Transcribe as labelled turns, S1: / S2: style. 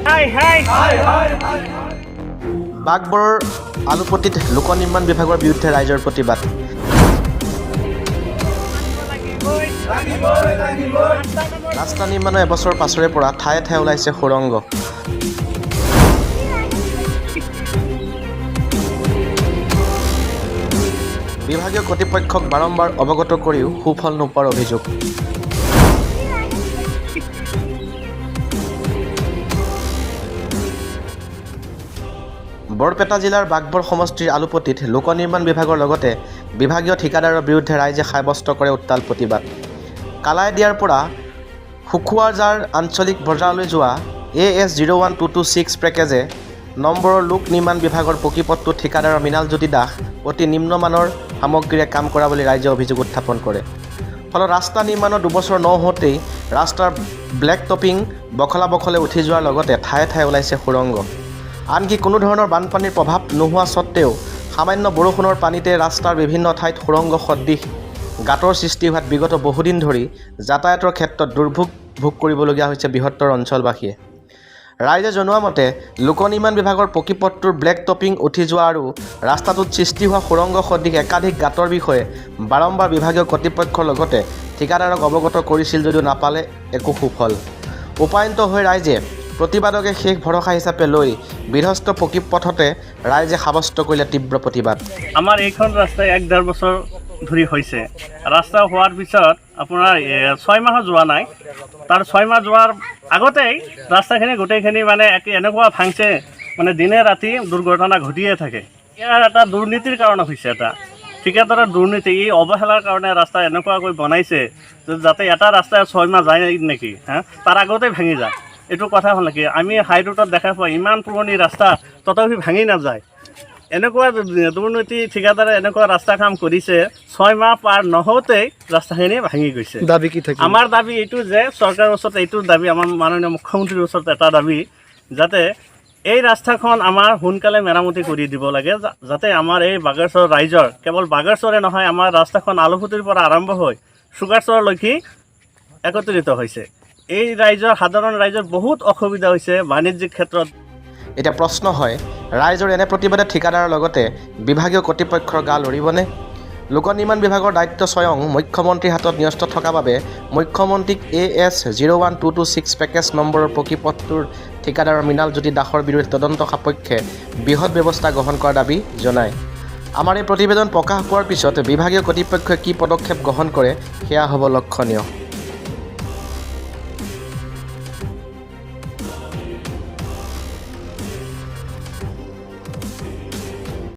S1: হাই হাই।
S2: বাঘবৰৰ আলুপট্টিত লোক নিৰ্মাণ বিভাগৰ বিৰুদ্ধে ৰাইজৰ প্ৰতিবাদ। ৰাস্তা নিৰ্মাণৰ এবছৰ পাছৰে পৰা ঠায়ে ঠায়ে ওলাইছে সুৰংগ। বিভাগীয় কৰ্তৃপক্ষক বাৰম্বাৰ অৱগত কৰিও সুফল নোপোৱাৰ অভিযোগ। বৰপেটা জিলাৰ বাঘবৰ সমষ্টিৰ আলুপট্টিত লোক নিৰ্মাণ বিভাগৰ লগতে বিভাগীয় ঠিকাদাৰৰ বিৰুদ্ধে ৰাইজে সাব্যস্ত কৰে উত্তাল প্ৰতিবাদ। কালাইদিয়াৰ পৰা শুখুৱাজাৰ আঞ্চলিক বজাৰলৈ যোৱা AS 01226 package নম্বৰৰ লোক নিৰ্মাণ বিভাগৰ পকীপথটোত ঠিকাদাৰৰ মৃণালজ্যোতি দাস অতি নিম্নমানৰ সামগ্ৰীৰে কাম কৰা বুলি ৰাইজে অভিযোগ উত্থাপন কৰে। ফলত ৰাস্তা নিৰ্মাণৰ 2 বছৰ নৌহওঁতেই ৰাস্তাৰ ব্লেক টপিং বখলা বখলে উঠি যোৱাৰ লগতে ঠায়ে ঠায়ে ওলাইছে সুৰংগ। আনকি কোনো ধৰণৰ বানপানীৰ প্ৰভাৱ নোহোৱা স্বত্তেও সামান্য বৰষুণৰ পানীতে ৰাস্তাৰ বিভিন্ন ঠাইত সুৰংগ সদৃশ গাঁতৰ সৃষ্টি হোৱাত বিগত বহুদিন ধৰি যাতায়াতৰ ক্ষেত্ৰত দুৰ্ভোগ ভোগ কৰিবলগীয়া হৈছে বৃহত্তৰ অঞ্চলবাসীয়ে। ৰাইজে জনোৱা মতে, লোক নিৰ্মাণ বিভাগৰ পকীপথটোৰ ব্লেক টপিং উঠি যোৱা আৰু ৰাস্তাটোত সৃষ্টি হোৱা সুৰংগ সদৃশ একাধিক গাঁতৰ বিষয়ে বাৰম্বাৰ বিভাগীয় কৰ্তৃপক্ষৰ লগতে ঠিকাদাৰক অৱগত কৰিছিল যদিও নাপালে একো সুফল। উপায়ন্তৰ হৈ ৰাইজে প্ৰতিবাদকে শেষ ভৰসা হিচাপে লৈ বিধ্বস্ত পকীপথতে ৰাইজে সাব্যস্ত কৰিলে তীব্ৰ প্ৰতিবাদ।
S1: আমাৰ এইখন ৰাস্তা এক ডেৰ বছৰ ধৰি হৈছে। ৰাস্তা হোৱাৰ পিছত আপোনাৰ 6 মাহো যোৱা নাই। তাৰ 6 মাহ যোৱাৰ আগতেই ৰাস্তাখিনি গোটেইখিনি মানে এনেকুৱা ভাঙছে, মানে দিনে ৰাতি দুৰ্ঘটনা ঘটিয়ে থাকে। ইয়াৰ এটা দুৰ্নীতিৰ কাৰণে হৈছে, এটা ঠিকাদাৰৰ দুৰ্নীতি, এই অৱহেলাৰ কাৰণে ৰাস্তা এনেকুৱাকৈ বনাইছে যে যাতে এটা ৰাস্তাই 6 মাহ যায় নেকি, হা, তাৰ আগতেই ভাঙি যায়। এইটো কথা হ'ল নেকি? আমি হাই ৰোডত দেখা পাওঁ, ইমান পুৰণি ৰাস্তা, তথাপি ভাঙি নাযায়। এনেকুৱা দুৰ্নীতি ঠিকাদাৰে এনেকুৱা ৰাস্তা কাম কৰিছে, 6 মাহ পাৰ নহওঁতেই ৰাস্তাখিনি ভাঙি গৈছে।
S3: দাবী কি থাকিব?
S1: আমাৰ দাবী এইটো যে চৰকাৰৰ ওচৰত এইটো দাবী, আমাৰ মাননীয় মুখ্যমন্ত্ৰীৰ ওচৰত এটা দাবী, যাতে এই ৰাস্তাখন আমাৰ সোনকালে মেৰামতি কৰি দিব লাগে, যাতে আমাৰ এই বাগেৰচৰ ৰাইজৰ, কেৱল বাগেৰচৰে নহয়, আমাৰ ৰাস্তাখন আলুপট্টিৰ পৰা আৰম্ভ হৈ চুগাৰচৰলৈকে একত্ৰিত হৈছে। এই ৰাইজৰ, সাধাৰণ ৰাইজৰ বহুত অসুবিধা হৈছে বাণিজ্যিক ক্ষেত্ৰত।
S2: এতিয়া প্ৰশ্ন হয়, ৰাইজৰ এনে প্ৰতিবাদে ঠিকাদাৰৰ লগতে বিভাগীয় কৰ্তৃপক্ষৰ গা লৰিবনে? লোক নিৰ্মাণ বিভাগৰ দায়িত্ব স্বয়ং মুখ্যমন্ত্ৰীৰ হাতত ন্যস্ত থকা বাবে মুখ্যমন্ত্ৰীক AS 01226 package নম্বৰৰ পকীপথটোৰ ঠিকাদাৰৰ মৃণালজ্যোতি দাসৰ বিৰুদ্ধে তদন্ত সাপেক্ষে বৃহৎ ব্যৱস্থা গ্ৰহণ কৰাৰ দাবী জনায়। আমাৰ এই প্ৰতিবেদন প্ৰকাশ পোৱাৰ পিছত বিভাগীয় কৰ্তৃপক্ষই কি পদক্ষেপ গ্ৰহণ কৰে, সেয়া হ'ব লক্ষণীয়।